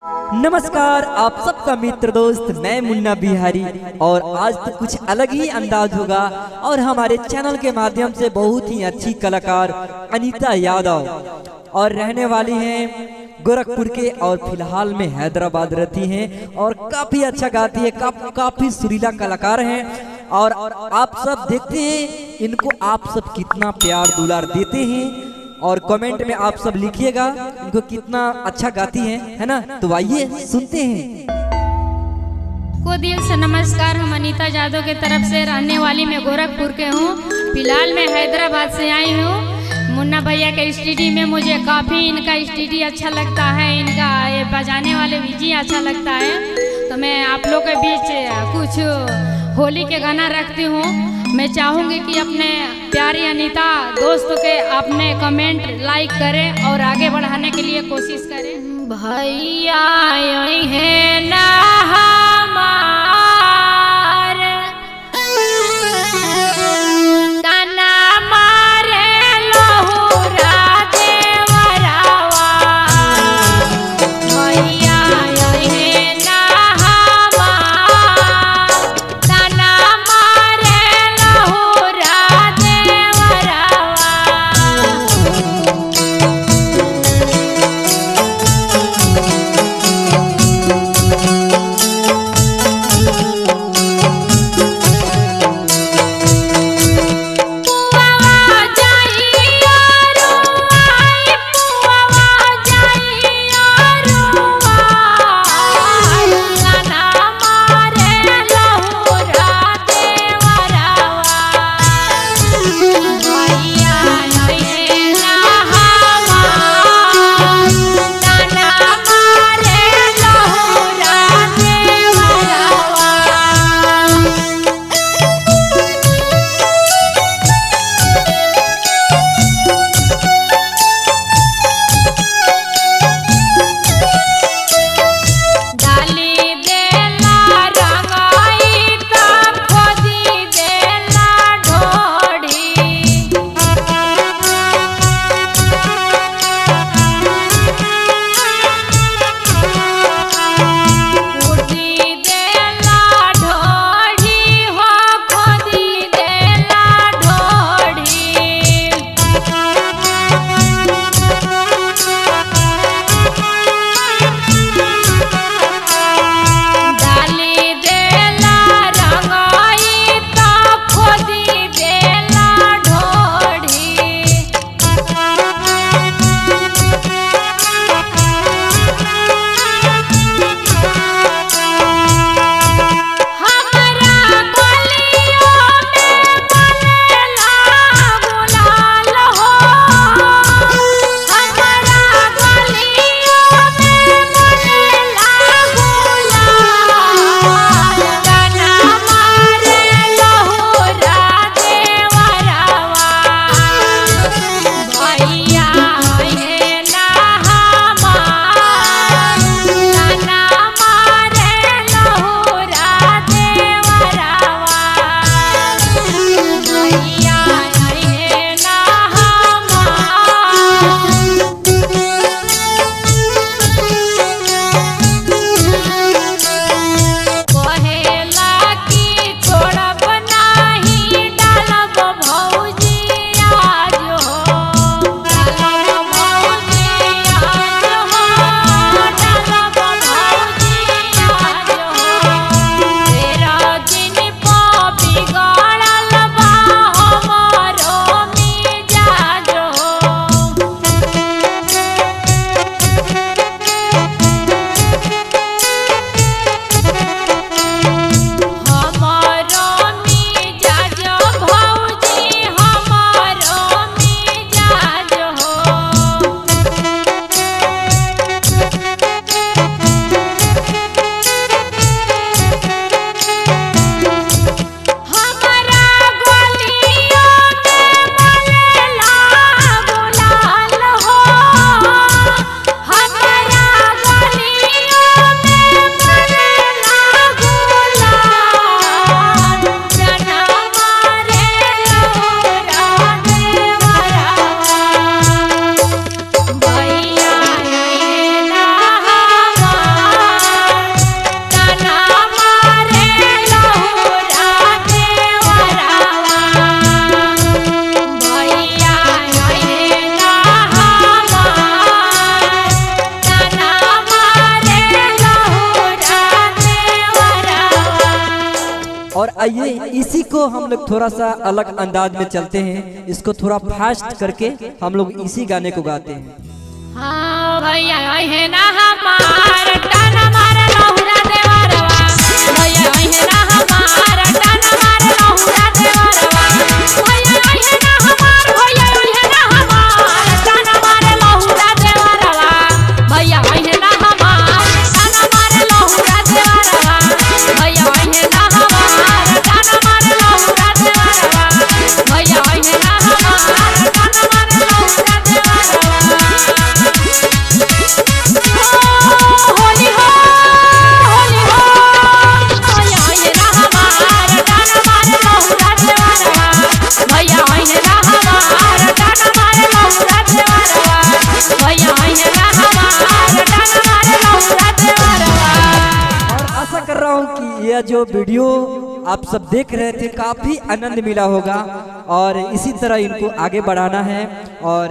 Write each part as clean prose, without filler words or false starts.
नमस्कार, आप सबका मित्र दोस्त मैं मुन्ना बिहारी और आज तो कुछ अलग ही अंदाज होगा और हमारे चैनल के माध्यम से बहुत ही अच्छी कलाकार अनीता यादव और रहने वाली हैं गोरखपुर के और फिलहाल में हैदराबाद रहती हैं और काफ़ी अच्छा गाती है, काफ़ी सुरीला कलाकार हैं और आप सब देखते हैं इनको, आप सब कितना प्यार दुलार देते हैं और कमेंट में आप सब लिखिएगा इनको कितना अच्छा गाती हैं, है ना। तो आइए सुनते हैं। को दिल से नमस्कार, हम अनीता यादव के तरफ से रहने वाली मैं गोरखपुर के हूँ, फिलहाल मैं हैदराबाद से आई हूँ। मुन्ना भैया के स्टूडियो में मुझे काफ़ी इनका स्टूडियो अच्छा लगता है, इनका ये बजाने वाले भी अच्छा लगता है। तो मैं आप लोग के बीच कुछ होली के गाना रखती हूँ। मैं चाहूँगी कि अपने प्यारी अनीता दोस्त के अपने कमेंट लाइक करें और आगे बढ़ाने के लिए कोशिश करें। भैया है ना हमार तना मारे लहुरा देवरावा, भैया है ना हमार तना मारे लहुरा देवरावा। और आइए इसी को हम लोग थोड़ा सा अलग अंदाज में चलते हैं, इसको थोड़ा फास्ट करके हम लोग इसी गाने को गाते हैं। हाँ भैया है ना हमारा टाना मारा लहुरा देवरवा, भैया है ना हमारा टाना मारा लहुरा देवरवा, भैया है ना हमार, भैया है ना हमार टाना मारा लहुरा देवरवा, भैया है ना हमार टाना मारा लहुरा देवरवा, भैया है ना हमार टाना मारा लहुरा देवरवा, भैया है ना हमार टाना मारा लहुरा देवरवा। होली हो होली हो, भैया है ना हमार टाना मारा लहुरा देवरवा, भैया है ना हमार टाना मारा लहुरा देवरवा, भैया है ना हमार टाना मारा लहुरा देवरवा। और आशा कर रहा हूँ कि यह जो वीडियो आप सब देख रहे थे काफ़ी आनंद मिला होगा और इसी तरह इनको आगे बढ़ाना है और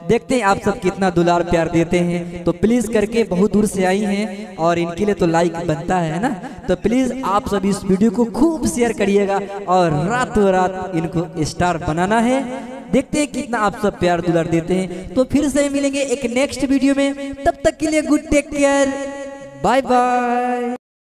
देखते हैं आप सब कितना दुलार प्यार देते हैं। तो प्लीज़ करके, बहुत दूर से आई हैं और इनके लिए तो लाइक बनता है ना, तो प्लीज़ आप सब इस वीडियो को खूब शेयर करिएगा और रातों रात इनको स्टार बनाना है। देखते हैं कितना आप सब प्यार दुलार देते हैं। तो फिर से मिलेंगे एक नेक्स्ट वीडियो में, तब तक के लिए good, take care, bye bye.